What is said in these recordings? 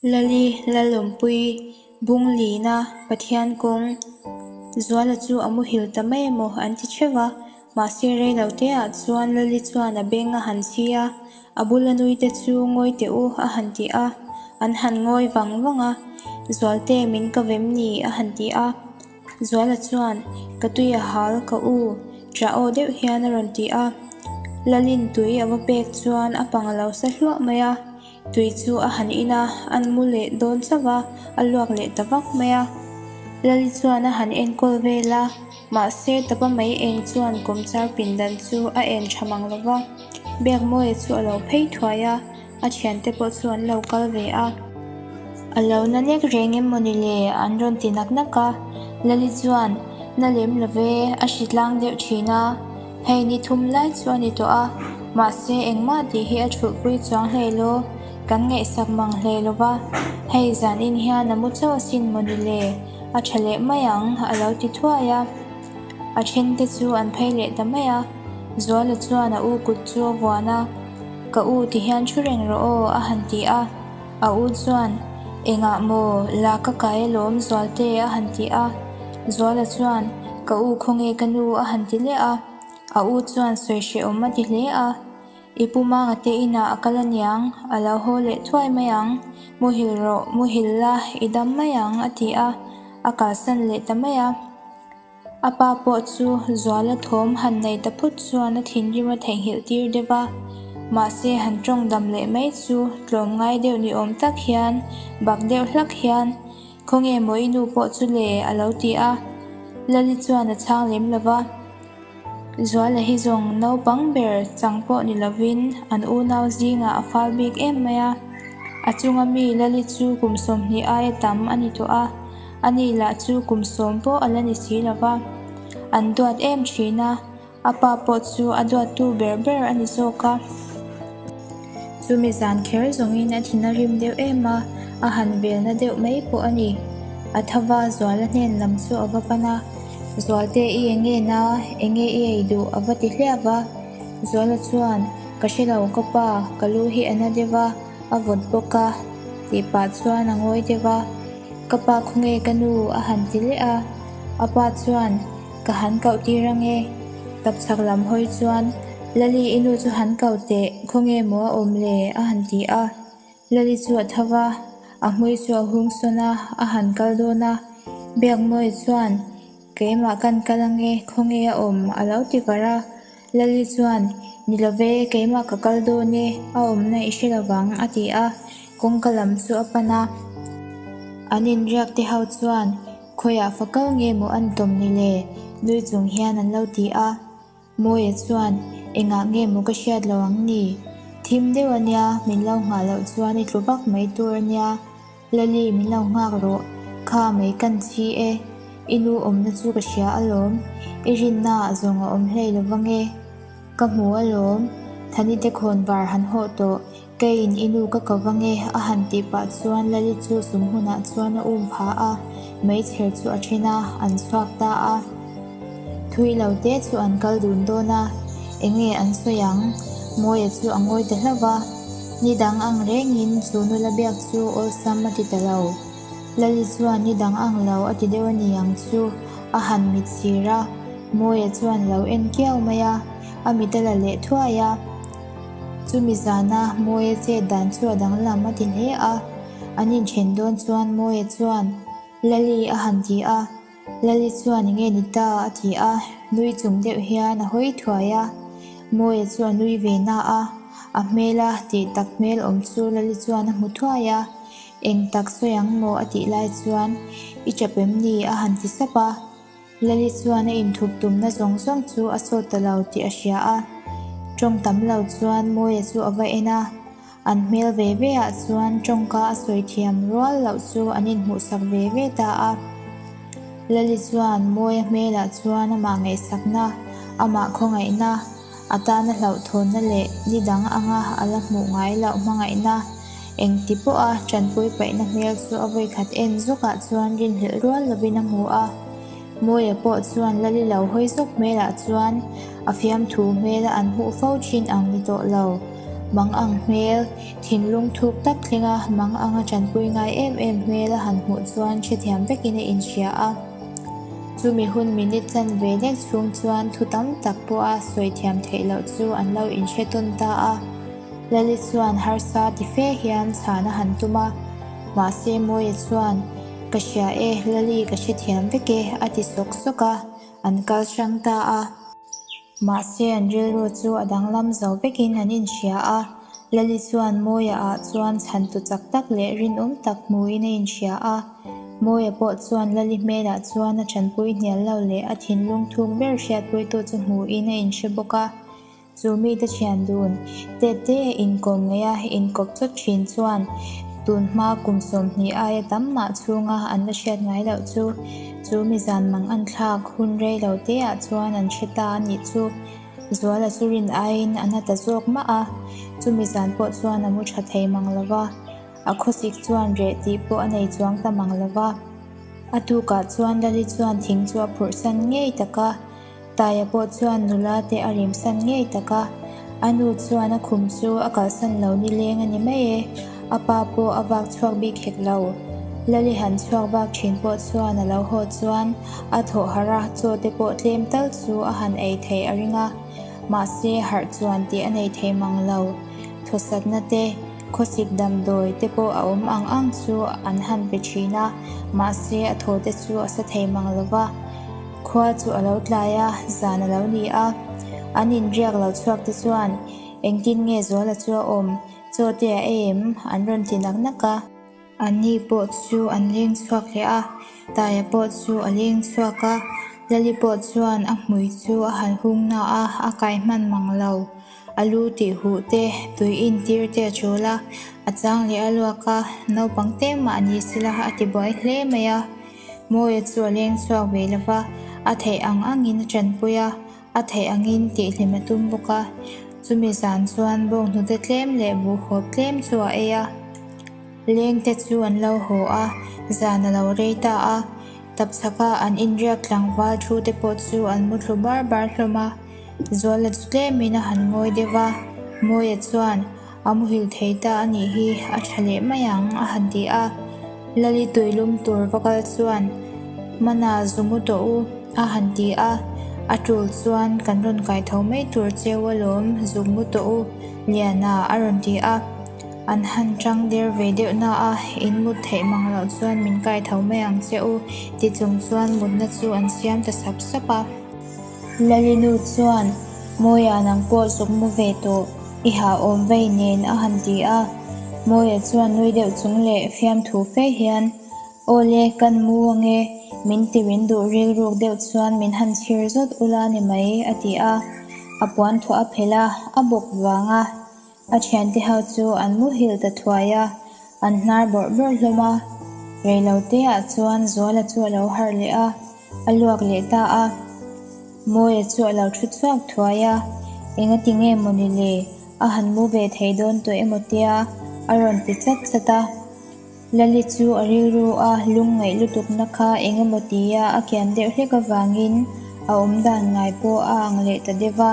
Lali Lalawmpui Bunglina Pathian kawng Zuala chu a muhil ta mai emaw an ti theuh a, mahse rei lo te ah chuan Lali chuan a beng a han chhi a, a bula nui te chu ngawi teh u a han ti a, an han ngawi vang vang a, Zualte min ka vem ni a han ti a. Zuala chuan, Ka tui a hal, ka u, ṭah aw deuh hian a rawn ti a. Lalin tui a va pek chuan a pang a lo sa hluah mai a, tui chu a han in a, an mu leh dawn chauh a, a luak leh ta vak mai a. Lali chuan a han enkawl vel a, mahse tapa mai eng chuan kawmchar pindan chu a en ṭha mang lo va. Biakmawia chu a lo phei thuai a. A thiante pawh chu an lo kal ve a. A lo na nek reng em mawni le? An rawn ti nak nak a. Lali chuan, Na lem lo ve, a hri tlang deuh thin a. Hei ni thum lai chu a ni tawh a, mahse engmah tih hi a thulhpui chuang hlei law, kan ngaihsak mang hlei lo va. Hei zanin hian a mu chauh asin mawni le? A tha leh mai ang, a lo ti thuai a. A thente chu an phei leh ta mai a. Zuala chuan a u kut chu a vuan a. Ka u ti hian thu reng rawh aw a han ti a, a u chuan Engah maw la ka kai alawm Zualte a han ti a, Zuala chuan Ka u khawnge ka nu a han ti leh a, a u chuan sawi hrehawm a ti hle a, I pu Manga te inah a kal aniang, a lo haw leh thuai mai ang, muhil rawh, muhil la, i dam mai ang a ti a, a kalsan leh ta mai a. A pa pawh chu Zuala thawm han nei ta phut chuan a thinrim a theihnghilh tir deuh a, mahse han tawng dam leh mai chu tlawm ngai deuh ni awm tak hian bak deuh hlak hian Khawnge maw i nu pawh chu le? a lo ti a, Lali chuan a chhang lem lo va. Zuala hi zawng naupang ber chang pawh ni lovin an unau zingah a fal bik em mai a, a chunga mi Lali chu kum 20 aia tam a ni tawh a, ani lah chu kum sawm pawh a la ni si lo va. An duat em thin a, a pa pawh chu a duattu ber ber a ni zawk a. Chumi zan kher zawngin a thin a rim deuh em a, a han velna deuh mai pawh a ni. A thava Zuala hnen lam chu a va pan a, Zualte i enge na, enge i ei duh a va ti hliap a. Zuala chuan, Ka hre lo ka pa, ka lu hi a na deuh a, a vawt bawk a, tih pah chuan a ngawi deuh a. Ka pa khawnge ka nu a han ti leh a, a pa chuan, Ka han koh tir ange. Tapchhak lam hawi chuan, Lali i nu chu han ko teh, khawnge maw a awm le? a han ti a. Lali chu a tho va, a hmui chu a hung sawn a, a han kal dawn a. Biakmawia chuan, Keimah kan kal ange, khawnge a awm? a lo ti var a. Lali chuan, Ni lo ve, keimah ka kal dawn e, a awmna i hre lovang, a ti a. Kawngka lam chu a pan a. An inriak te ho chuan, Khawiah fa kal nge maw an tawm ni le? Nui chung hian an lo ti a. Mawia chuan, Engah nge maw ka hriat lo ang ni? Thim deuh a nia, min lo nghah loh chuan i tlu vak mai tur a nia. Lali, min lo nghak rawh. Kha mai kan chhi e. I nu awmna chu ka hria alawm. I rinnaah zawng a awm hlei lo vang e. Ka hmu alawm. Thani te khawn var han hawh tawh. Keiin i nu ka ko vang e, a han tih pah chuan Lali chu sum hmunah chuan a um pha a, meichher chu a then a, an chhuak ta a. Thui lo te chu an kal dun dawn a, enge an sawi ang? Mawia chu a ngawi ta hlauh va, ni dang ang rengin chu nula biak chu awlsam a ti ta lo. Lali chuan ni dang ang lo a ti deuh a ni ang chu a han mit sir a, Mawia chuan lo en kiau mai a, a mit a la leh thuai a. Chumi zana Mawia chet dan chu a danglam a ti hle a, an inthen dawn chuan Mawia chuan, Lali a han ti a, Lali chuan enge ni ta a ti a, nui chung deuh hian a hawi thuai a, Mawia chu a nui ve na a, a hmela tih tak hmel awm chu Lali chuan a hmu thuai a, eng tak sawi ang maw a tih lai chuan, I tap em ni a han ti sap a. Lali chuan a inthup tumna zawng zawng chu a sawt ta lo tih a hria a, tawng tam lo chuan Mawia chu a va en a, an hmel ve ve ah chuan tawngka a sawi thiam rual loh chu an inhmuhsak ve ve ta a. Lali chuan Mawia hmelah chuan amah ngaihsakna, amah khawngaihna, a tana hlauhthawnna leh ni dang anga a la hmuh ngai loh hmangaihna, Engti pawha tanpui paihna hmel chu a vawikhat en zawkah chuan rinhlelh rual lovin a hmu a. Mawia pawh chuan Lali lo hawi zawk hmelah chuan a fiamthu hmela an hmuh fo thin ang ni tawh lo. Mangang hmel, thinlung thuk tak thlenga manganga tanpui ngai em em hmel a han hmuh chuan hrethiam vekin a inhria a. Chumi hun minute chanve lek chhung chuan thu tam tak pawha sawi thiam theih loh chu an lo inhre tawn ta a. Lali chuan harsa ti fe hian chhan a han tum a, mahse Mawia chuan, Ka hria e, Lali ka hrethiam vek e, a ti sawk sawk a, an kal hrang ta a. Mahse an rilru chu a danglam zo vekin an inhria a, Lali chuan Mawia ah chuan chhantu chak tak leh rinawm tak hmuin a inhria a. Mawia pawh chuan Lali hmelah chuan a chanpui hnial lo leh a thinlung thuk ber hriatpuitu chu hmuin a inhre bawk a. Chu mite thian dun, tete inkawm ngeia inkawp chawt thin chuan tun hma kum 20 aia tam mah chhunga an la hriat ngai loh chu chu mi zan mang an thlak hun rei lo teah chuan an hre ta a nih chu. Zuala chu rin aiin a na ta zawk mah a, chumi zan pawh chuan a mu tha thei mang lo va, a khawsik chuan reh tih pawh a nei chuang ta mang lo va. A tukah chuan Lali chuan thing chu a phurhsan ngei tak a. Taia pawh chuan nula te a rimsan ngei tak a, a nu chuan a khum chu a kalsan lo nileng a ni mai e, a pa pawh a vak chhuak bik hek lo. Lali han chhuak vak thin pawh chuan a lo haw chuan a thawh harh a, chaw te pawh tlem tal chu a han ei theih a ring a, mahse harh chuan tih a nei thei mang lo. Thawsatna te, khawsik damdawi te pawh a awm ang ang chu an han pe thin a, mahse a thaw te chu a sa thei mang lo va. Khua chu a lo tlai a, zan a lo ni a. An inriak lo chhuak te chuan, Engtin nge Zuala chu a awm? Chaw te a ei em? An rawn ti nak nak a. Anni pawh chu an leng chhuak leh a, Taia pawh chu a leng chhuak a. Lali pawh chuan a hmui chu a han hung na a, a kai hman mang lo. A lu tih huh te, tui intir te a tul a, a chang leh a luak a, naupang te mah ni sela a ti buai hle mai a. Mawia chu a leng chhuak ve lo va, a theih ang angin a tanpui a, a theih angin tihhlim a tum bawk a. Chumi zan chuan bawnghnute tlem leh buhhawp tlem chu a ei a. Lengte chu an lo haw a, zan a lo rei ta a. Tapchhaka an inriak tlangval thu te pawh chu an mu thlu bar bar hlawm a. Zuala chu tlemin a han ngawi deuh va, Mawia chuan, A muhil thei ta a nih hi, a tha leh mai ang, a han ti a. Lali tuilum tur va kal chuan, Mana zu mu tawh u, a han ti a. A tul chuan kan rawn kai tho mai tur cheu alawm, zuk mu tawh u, Liana, a rawn ti a. An han tang der ve deuh na a, in mut theih mang loh chuan min kai tho mai ang che u, ti chung chuan mutna chu an siam ta sap sap a. Lalinu chuan, Mawia nang pawh zuk mu ve tawh, i hah awm vei nen a han ti a. Mawia chuan nui deuh chung leh fiamthu fe hian, Aw le, kan mu ange, min ti rin duh rilruk deuh chuan min han chhir zawt ula ni mai, a ti a. A puan thuah a phelh a, a bawk vang a. A thiante ho chu an muhil ta thuai a, an hnar bawrh bawrh hlawm a. Reiloteah chuan Zuala chu a lo harh leh a, a luak leh ta a. Mawia chu a lo thu chhuak thuai a, Engati nge mawni le, a han mu ve thei dawn tawh emaw tia? a rawn ti chat chat a. Lali chu a rilru a lungngaih lutukna kha engemaw tia a kian deuh hlek avangin a awmdan ngai pawh a ang leh ta deuh va.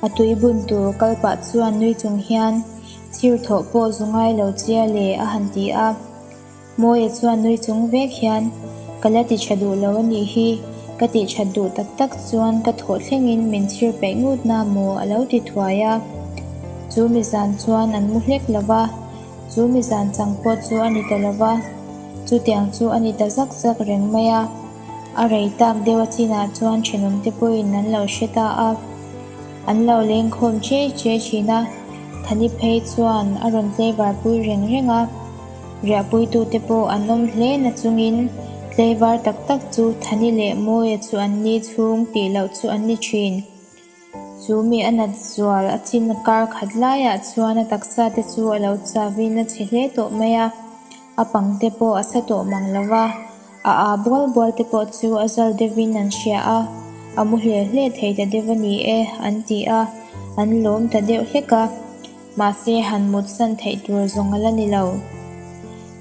A tui bun tur kal pah chuan nui chung hian, Chhir thawh pawh zu ngai lo chia le, a han ti a. Mawia chuan nui chung vek hian, Ka la ti tha duh lo a nih hi, ka tih that duh tak tak chuan ka thawh thlengin min chhir peih ngut na maw a lo ti thuai a. Chu mi zan chuan an mu hlek lo va, chu mi zan chang pawh chu a ni ta lo va, chutiang chu a ni ta zak zak reng mai a. A rei tak deuh a chinah chuan thenawmte pawhin an lo hre ta a, an lo lengkhawm che che thin a, Thani phei chuan a rawn tlaivar pui reng reng a, riahpuitute pawh an awm hle na chungin tlaivar tak tak chu Thani leh Mawia chu an ni chhung tih loh chu an ni thin. Chu mi a nat zual a chin kar khat laiah chuan a taksa te chu a lo chavin a chhe hle tawh mai a, a pang te pawh a sa tawh mang lo va. A aa bual bual te pawh chu a zal deuhin an hria a, a mu hle hle thei ta deuh a ni e, an ti a, an lawm ta deuh hlek a. Mahse, han mut san theih tur zawng a la ni lo.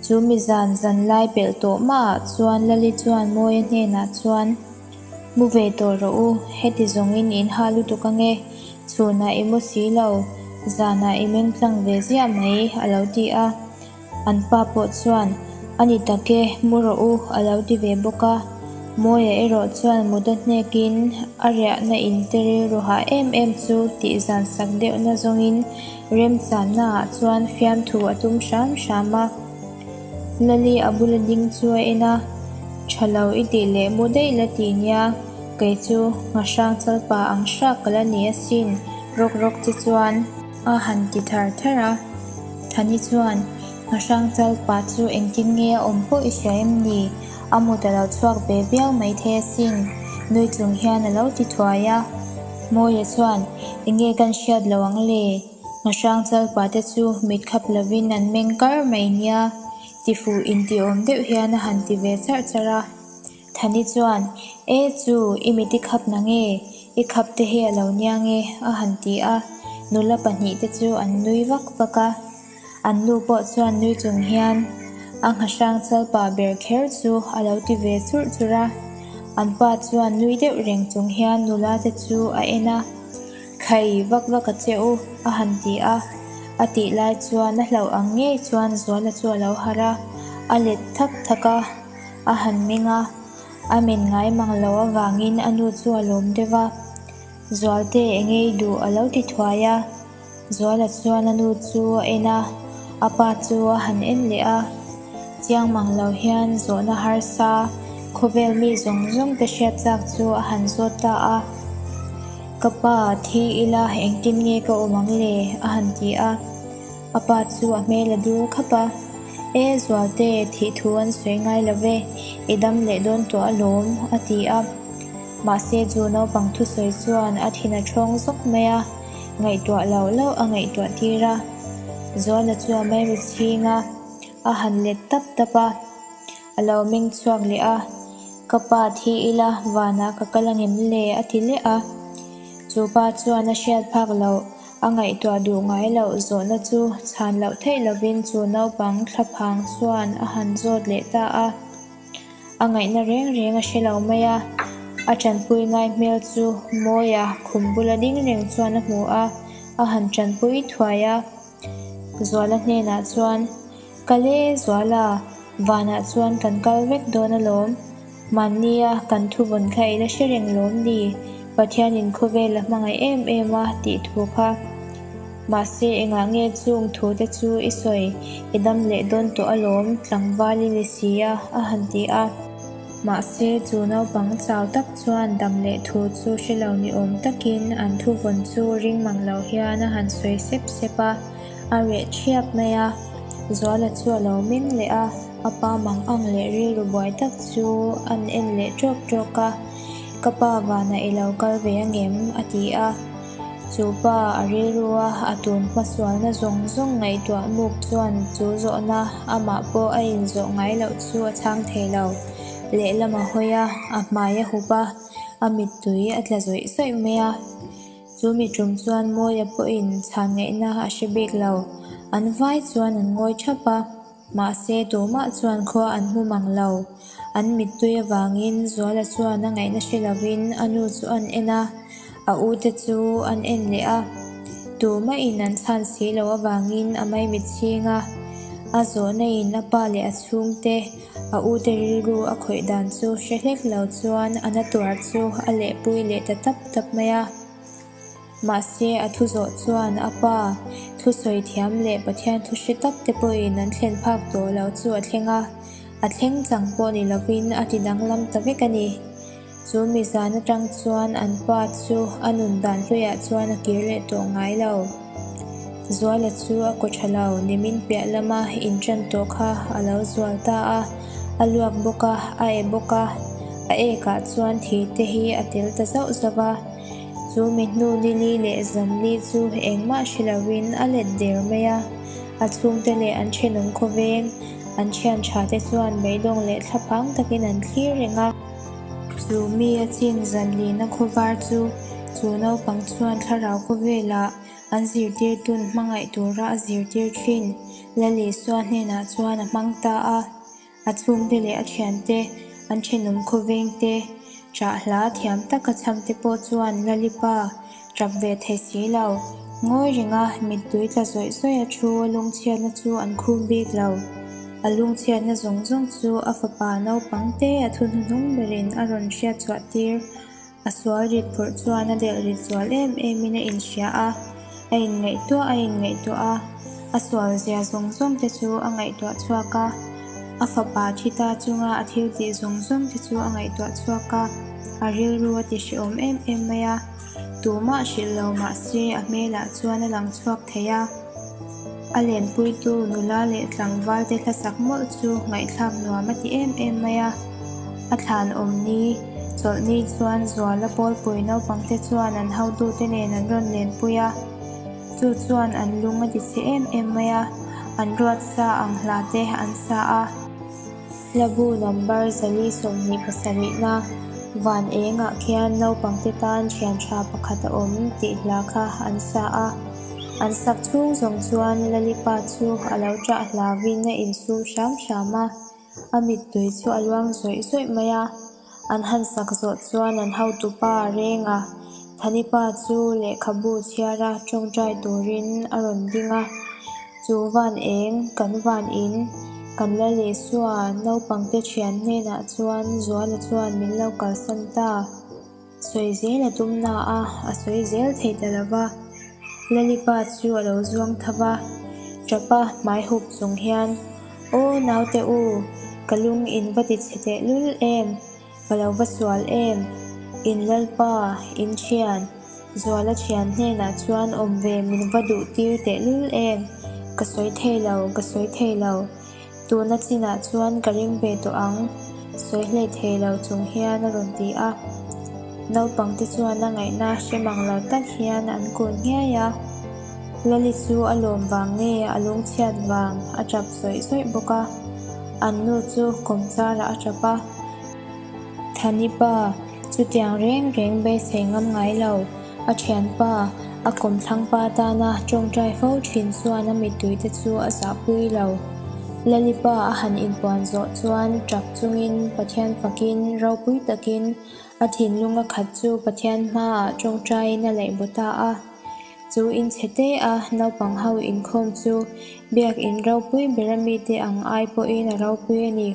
Chu mi zan zan lai pelh tawh mahah chuan Lali chuan Mawia hnenah chuan, Mu ve tawh rawh u, heti zawngin in ha lutuk ange, chhunah i mu si lo. Zanah i meng tlang ve ziah mai, a lo ti a. An pa pawh chuan, A ni tak e, mu rawh u, a lo ti ve bawk a. Mawia erawh chuan mut a hnekin a riahna in te rilru hah em em chu tih zan sak deuhna zawngin remchannaah chuan fiamthu a tum hram hram a. Lali a bula ding chu a en a, Tha lo i tih leh mu daih la ti nia, kei chu nghahrang chalpa ang hrak ka la ni asin, rawk rawk che chuan. A han ti thar thar a, Thani chuan, Nghahrang chalpa chu engtin nge a awm pawh i hria em ni? A mut a lo chhuak ve viau maithei asin, nui chung hian a lo ti thuai a. Mawia chuan, Enge kan hriat lo ang le? Nghahrang chalpa te chu mit khap lovin an meng kar mai nia, tifuh intiawm deuh hian a han ti ve charh charh a. Thani chuan, E chu, i mit i khap na nge? I khap te hi a lo nia nge? a han ti a, nula pahnihte chu an nui vak vak a. An nu pawh chuan nui chung hian a nghahrang chalpa ber kher chu a lo ti ve churh churh a. An pa chuan nui deuh reng chung hian nula te chu a en a, Khai vak vak a che u, a han ti a. A tih lai chuan a hlauh ang ngei chuan Zuala chu a lo harh a, a let thak thak a. A han meng a, a men ngai mang lo avangin a nu chu a lawm deuh a. Zualte enge i duh a lo ti thuai a. Zuala chuan a nu chu a en a, a pa chu a han en leh a. Chiang mang lo hian zawhna harsa, khawvel mi zawng zawng te hriat chak chu a han zawt ta a. Ka pa, thi ila engtin nge ka awm ang le? a han ti a. A pa chu a hmel a dur khap a, E Zualte, thih thu an sawi ngai lo ve, i dam leh dawn tawh alawm, a ti a. Mahse chu naupang thusawi chuan a thin a ṭhawng zawk mai a, ngaihtuah loh loh a ngaihtuah tir a. Zuala chu a mei ru chhing a, a han let tap tap a, a lo meng chhuak leh a, Ka pa thi ila vanah ka kal angem le? a ti leh a. Chu pa chuan a hriat phak loh. A ngaihtuah duh ngai loh zawhna chu chhan loh theih lovin chu naupang thlaphang chuan a han zawt leh ta a. A ngaihna reng reng a hre lo mai a, a tanpui ngai hmel chu Mawia khum bula ding reng chuan a hmu a, a han tanpui thuai a. Zuala hnenah chuan, Kal e Zuala, vanah chuan kan kal vek dawn alawm. Mahnia kan thuvawn kha i la hre reng lawm ni? Pathianin khawvel a hmangaih em em a tih thu kha. Mahse engah nge chung thu te chu i sawi, i dam leh dawn tawh alawm, tlangval i ni si a, a han ti a. Mahse chu naupang chau tak chuan dam leh thu chu hre lo ni awm takin an thuvawn chu ring mang lo hian a han sawi sep sep a, a reh thiap mai a. Zuala chu a lo meng leh a. A pa mang ang leh rilru buai tak chu an en leh tawk tawk a, Ka pa vanah i lo kal ve angem? a ti a. Chu pa a rilru a a tun hmasualna zawng zawng ngaihtuah muk chuan chu zawhna amah pawh a inzawh ngai loh chu a chhang thei lo. Lehlam a hawi a, a hmai a hup a, a mittui a tla zawih zawih mai a. Chu mi tum chuan Mawia pawhin chhan ngaihna a hre bik lo. An vai chuan an ngawi thap a. Mahse, tumah chuan khua an hmu mang lo. An mittui avangin Zuala chuan a ngaihna hre lovin a nu chu an en a, a u te chu an en leh a. Tumahin an chhan si lo avangin a maimit chhing a. A zawhna in a pa leh a chhungte, a u te rilru a khawih dan chu hre hlek lo chuan a na tuar chu a lehpui leh ta tap tap mai a. Mahse, a thu zawh chuan a pa thusawi thiam leh Pathian thu hre tak te pawhin an thlen phak tawh lo chu a thleng a, a thleng chang pawh ni lovin a ti danglam ta vek a ni. Chu mi zan atang chuan an pa chu a nun dan hluiah chuan a kir leh tawh ngai lo. Zuala chu a kaw tha lo, nimin piah lama inṭan tawh kha a lo zual ta a, a luak bawk a, a e bawk a, a ekah chuan thi te hi a tel ta zauh zauh a. Chu mi hnu nili leh zanli chu engmah hre loin a let der mai a, a chhungte leh an thenawm khawveng, an thian tha te chuan beidawng leh thlaphang takin an thlir reng a. Chu mi a chin zanlina khawvar chu chu naupang chuan thlarau khawvelah an zirtirtun hmangaih tura a zirtir thin Lalisua hnenah chuan a hmang ta a. A chhungte leh a thiante, an thenawm khawvengte, ṭah hla thiam taka chhamte pawh chuan Lalipa ṭap ve thei si lo. Ngawi renga mittui tla zawih zawih a thu a lungchhiatna chu an khum bik lo. A lungchhiatna zawng zawng chu a fapa naupang te a thu hnuhnung berin a rawn hriat chhuah tir. A sual rit phurh chuan a delh rit zual em emin a inhria a, a inngaihtuah a inngaihtuah a, a sual zia zawng zawng te chu a ngaihtuah chhuak a, a fapa thi ta chunga a thil tih zawng zawng te chu a ngaihtuah chhuak a, a rilru a ti hrehawm em em mai a, tumah hrilh lo mah se a hmelah chuan a lang chhuak thei a. A lenpuitu nula leh tlangval te hlasak mawlh chu ngaihthlak nuam a ti em em mai a. A thlan awm ni, chawlhni chuan Zuala pawlpui naupangte chuan an hotute nen an rawn lenpui a. Chu chuan an lung a ti chhe em em mai a, an ruat sa ang hla te an sa a. Hlabu number 427 na van engah khian naupangte tan thian tha pakhat a awm tih hla kha an sa a. An sak chhung zawng chuan Lalipa chu a lo ṭah hlauvin a insum hram hram a, a mittui chu a luang zawih zawih mai a. An han sak zawh chuan an hotupa Renga, Thanipa chu lehkhabu chhiara ṭawngṭai turin a rawn ding a. Chu van eng, kan van in, kan Lal Isua naupangte ṭhian hnenah chuan Zuala chuan min lo kalsan ta. Sawi zel a tum na a, a sawi zel thei ta lo va. Lalipa chu a lo zuang tho va, ṭapa hmai hup chung hian, Aw naute u, ka lung in va ti chhe teh lul em, ka lo va sual em, in Lalpa, in ṭhian, Zuala ṭhian hnenah chuan awm ve min va duh tir teh lul em, ka sawi thei lo, ka sawi thei lo. Tuna chinah chuan ka ring ve tawh ang, sawi hlei thei lo chung hian a rawn ti a. Naupangte chuan a ngaihna hre mang lo tak hian an kun nghiai a. Lali chu a lawm vang nge a lungchhiat vang a tap zawih zawih bawk a. An nu chu kawmcharah a tap a. Thani pa, chutiang reng reng beisei ngam ngai lo. A thianpa, a kawmthlangpa tana tawngtai fo thin chuan a mittuite chu a zahpui lo. Lalipa a han inpuan zawh chuan tap chungin Pathian fakin ropui takin a thinlung a khat chu Pathian hmaah tawngtaiin a laih baw ta a. Chu inchhe te a naupang ho inkhawm chu biakin ropui bera mite ang ai pawhin a ropui a ni.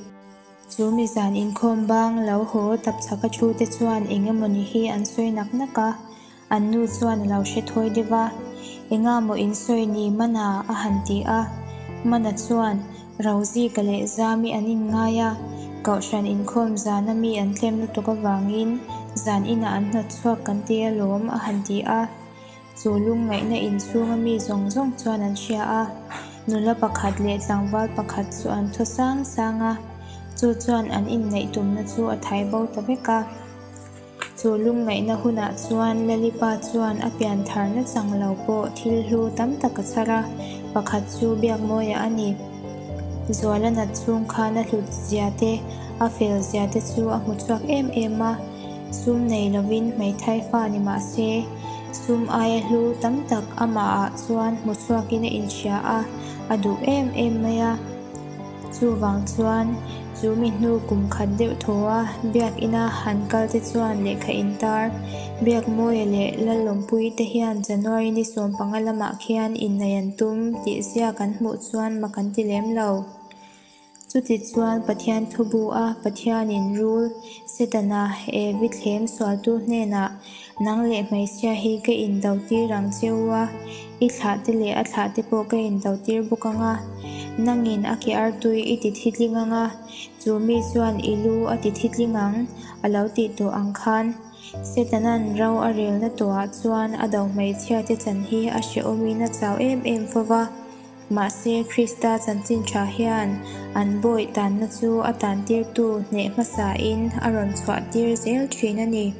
Chu mi zan inkhawm bang lo haw tap chhaka thu te chuan eng emawni hi an sawi nak nak a, an nu chuan a lo hre thawi deuh a, Enga maw in sawi ni Mana? a han ti a. Mana chuan, Rozika leh Zami an inngai a, Kohhran inkhawm zana mi an tlem lutuk avangin zan inah an hnawt chhuak kan ti alawm a han ti a. Chu lungngaihna inchhunga mi zawng zawng chuan an hria a, nula pakhat leh tlangval pakhat chu an thaw sang sang a, chu chuan an inneih tumna chu a thai bo ta vek a. Chu lungngaihna hunah chuan Lalipa chuan a pian tharna chang lo pawh thil hlu tam tak a chhar a, pakhat chu Biakmawia a ni. Zuala nat chhung khan a hlut zia te, a fel zia te chu a hmu chhuak em em a. Sum nei lovin hmeithai fa ni mah se, sum aia hlu tam tak amahah chuan hmu chhuakin a inhria a, a duh em em mai a. Chuvang chuan, chu mi hnu kum khat deuh thaw a Biakina han kal te chuan lehkha intar, Biakmawia leh Lalawmpuii te hian January ni 15 lamah khian inneih an tum tih ziak an hmuh chuan mak an ti lem lo. Chuti chuan Pathian thu bu a Pathianin rul, Setana, Evi thlem sualtu hnenah, Nang leh hmeichhia hi ka indo tir ang che u a, i thlah te leh a thlah te pawh ka indo tir bawk ang a. Nangin a ke artui i ti thitling ang a, chu mi chuan i lu a ti thitling ang, a lo tih tawh ang khan. Setana'n ro a relna tawhah chuan a do hmeichhia te chan hi a hrehawmin a chau em em fo va. Mahse, Krista chanchin tha hian an bawih tanna chu a tantirtu hneh hmasain a rawn chhuahtir zel thin a ni.